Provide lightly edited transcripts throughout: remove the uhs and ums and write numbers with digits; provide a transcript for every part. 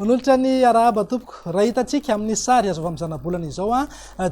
Manolotra ny arahaba tompoko. Raha hitantsika amin'ny sary azo avy amin'ny zanabolana izao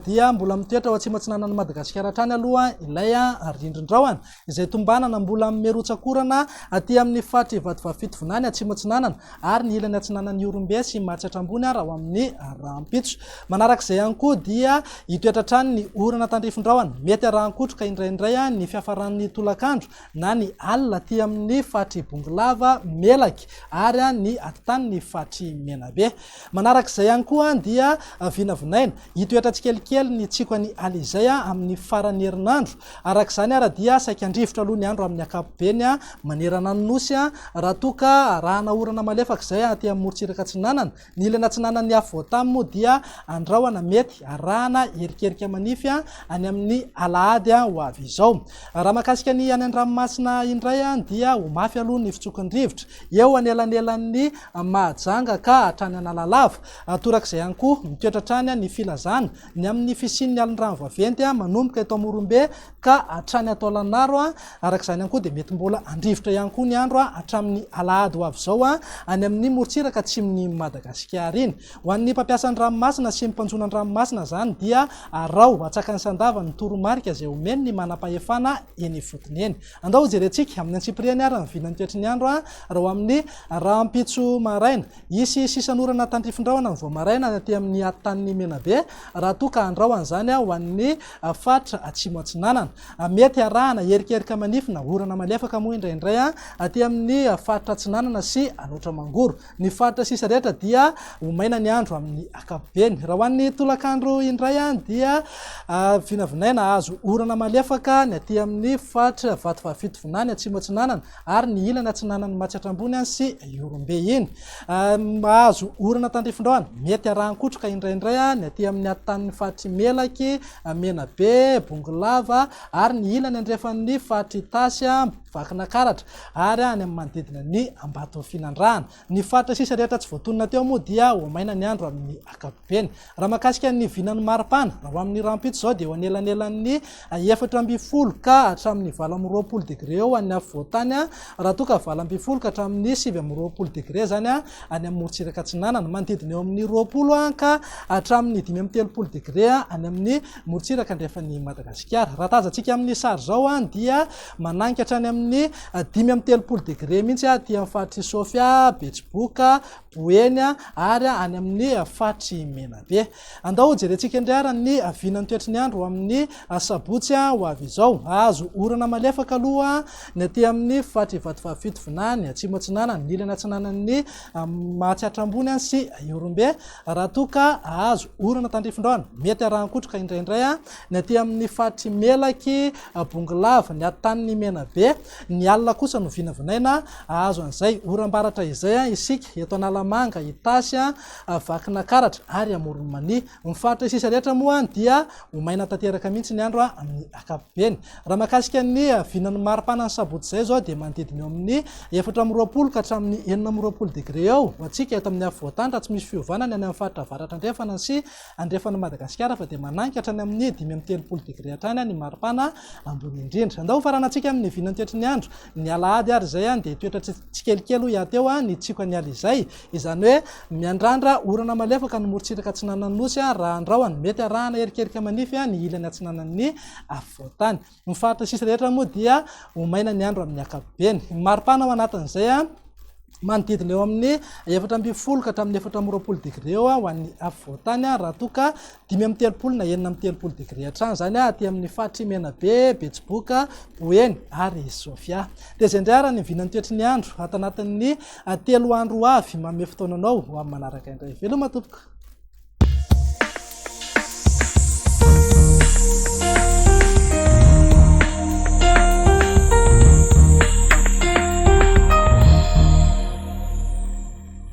dia mbola mitoetra ao atsimo atsinanan'i Madagasikara hatrany aloha ilay rindrin-drahona izay tombanana mbola mirotsak'orana aty amin'ny faritr'i Vatovavy Fitovinany atsimo atsinanana ary ny ilany atsinanan'i Ihorombe sy Matsiatra Ambony ary ao amin'ny rahampitso. Manarak'izay ihany koa dia hitoetra hatrany ny orana tandrifin-drahona mety arahan-kotroka indraindray ny fiafaran'ny tolakandro na ny alina aty amin'ny faritr'i Bongolava, Melaky ary ny atitanin'ny faritr'i Menabe. Manarak'izay ihany koa dia vinavinaina hitoetra tsikelikely ny tsiko any Alizay amin'ny faran'ny herinandro. Araka izany ara dia saika handrivotra aloha ny andro amin'ny ankapobeny manerana ny Nosy raha toa ka arahana orana malefaka izay aty amin'ny morontsiraka atsinanana. Ny ilany atsinanan'ny afovoantany moa dia andrahona mety arahana erikerika manify any amin'ny alahady ho avy izao. Raha mahakasika ny any an-dranomasina indray dia ho mafy aloha ny fitsoky ny rivotra eo anelanelan'ny Mahajanga ka hatrany Analalava. Torak'izay ihany koa, mitoetra hatrany ny filazana ny amin'ny fisian'ny alin-drano vaventy manomboka eto Morombe ka hatrany Taolagnaro. Araka izany ihany koa dia mety mbola handrivotra ihany koa ny andro hatramin'ny alahady ho avy izao any amin'ny morontsiraka atsimon'i Madagasikara iny. Ho an'ny mpampiasa ny ranomasina sy ny mpanjono an-dranomasina izany dia araho atsakany sy andavany ny toromarika izay omen'ny manam-pahefana eny ifotony eny. Andao hojerentsika amin'ny antsipiriany ary ny vinan'ny toetry ny andro raha ho amin'ny rahampitso maraina. Hisy sisan'orana tandrifin-drahona ny vao maraina any aty amin'ny atitan'ny Menabe raha toa ka andrahona izany ho an'ny faritra atsimo atsinanana. Mety arahana erikerika manify na orana malefaka moa indraindray aty amin'ny faritra atsinanana sy Alaotra Mangoro. Ny faritra sisa rehetra dia ho maina ny andro amin'ny ankapobeny. Raha ho an'ny tolakandro indray dia vinavinaina hahazo orana malefaka ny aty amin'ny faritra Vatovavy Fitovinany atsimo atsinanana ary ny ilany atsinanan'i Matsiatra Ambony sy Ihorombe iny. Mahazo orana tandrifin-drahona, mety arahin-kotroka indraindray ny aty amin'ny atitan'ny faritr'i Melaky, Menabe, Bongolava ary ny ilany andrefan'ny faritr'Itasy, Vakinakaratra ary any amin'ny manodidina ny Ambatofinandrahana. Ny faritra sisa rehetra tsy voatonona teo moa dia ho maina ny andro amin'ny ankapobeny. Raha mahakasika ny vinan'ny maripana, raha ho amin'ny rahampitso izao dia eo anelanelan'ny 14 ka hatramin'ny 28 degre eo any afovoan-tany, raha toa ka 18 ka hatramin'ny 29 degre izany any amin'ny morontsiraka atsinanana. Manodidina eo amin'ny 20 ka hatramin'ny 35 degre any amin'ny morontsiraka andrefan'i Madagasikara. Raha tazantsika amin'ny sary izao dia mananika hatrany amin'ny 35 degre mihitsy aty amin'ny faritr'i Sofia, Betsiboka, Boeny ary any amin'ny faritr'i Menabe. Andao hojerentsika indray ary ny vinan'ny toetry ny andro ho amin'ny sabotsy ho avy izao. Hahazo orana malefaka aloha ny aty amin'ny faritr'i Vatovavy Fitovinany, Atsimo Atsinanana, ny ilany atsinanan'ny Mahatsiatra Ambony sy Ihorombe raha toa ka hahazo orana tandrifin-drano. Mety arahin-kotroka indraindray ny aty amin'ny faritr'i Melaky, Bongolava, ny atitaniny Menabe. Ny alina kosa no vinavinaina hahazo an'izay oram-baratra izay isika eto Analamanga, Itasy, Vakinakaratra ary Amoron'i Mania. Ny faritra sisa rehetra moa dia ho maina tanteraka mihitsy ny andro amin'ny ankapobeny. Raha mahakasika ny vinan'ny maripana ny sabotsy izay izao dia manodidina eo amin'ny 24 ka hatramin'ny 26 degre eo ho antsika eto amin'ny afovoan-tany raha tsy misy fiovana ny any amin'ny faritra avaratra andrefana sy andrefan'i Madagasikara fa dia mananika hatrany amin'ny 35 degre hatrany ny maripana ambony indrindra. Andao hofaranantsika amin'ny vinan'ny toetry ny andro. Ny alahady ary izay dia hitoetra tsikelikely hoy aho teo ny tsioka ny ala izay. Izany hoe miandrandra orana malefaka ny morontsiraka atsinanan'ny Nosy raha andrahona. Mety arahana erikerika manify ny ilany atsinanan'ny afovoan-tany. Ny faritra sisa rehetra moa dia ho maina ny andro amin'ny ankapobeny. Ny maripana ao anatin'izay manodidina eo amin'ny 14 ka hatramin'ny 24 degre eo ho an'ny afovoan-tany raha toa ka 35 na 36 degre hatrany izany aty amin'ny faritr'i Menabe, Betsiboka, Boeny ary Sofia. Dia izay indray ary ny vinan'ny toetry ny andro ato anatin'ny 3 andro ho avy. Manome fotoana anao ho amin'ny manaraka indray. Veloma tompoko.